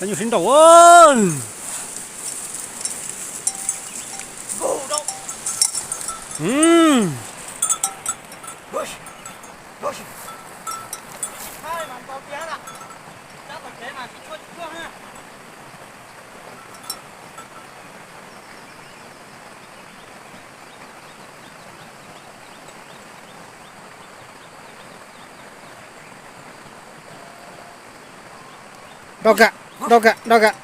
Nyuj sib nraus. Nrau kam, nrau kam, nrau kam.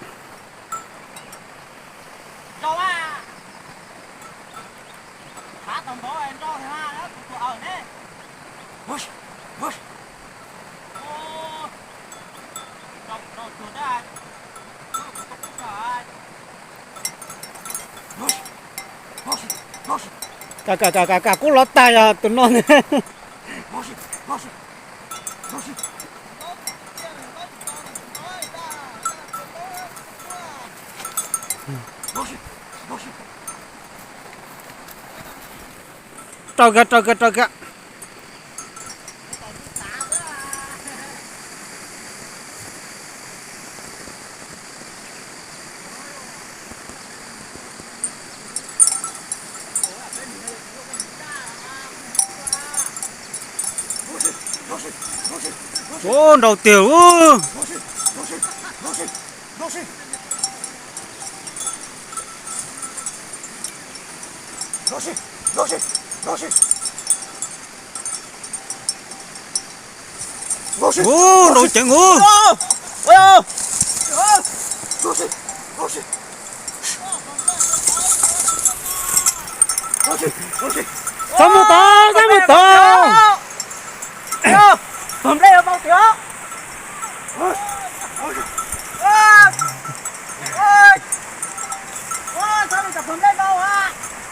Kam kam kam kam kam, kub lov tag yog tus no ne. Raws kiag, raws kiag, raws kiag. Ub, nrau tiag ub. Ub, nrau ceev ub. Txhob mus tod, txhob mus tod.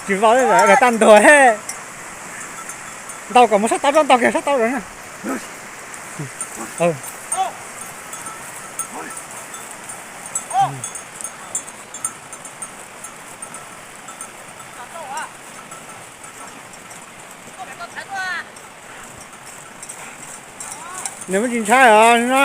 Tsis vau, tag ntuag. Ntau kom mus sab tod, nrau ntau kiag sab tod. Nws muaj tsis ntshai os na.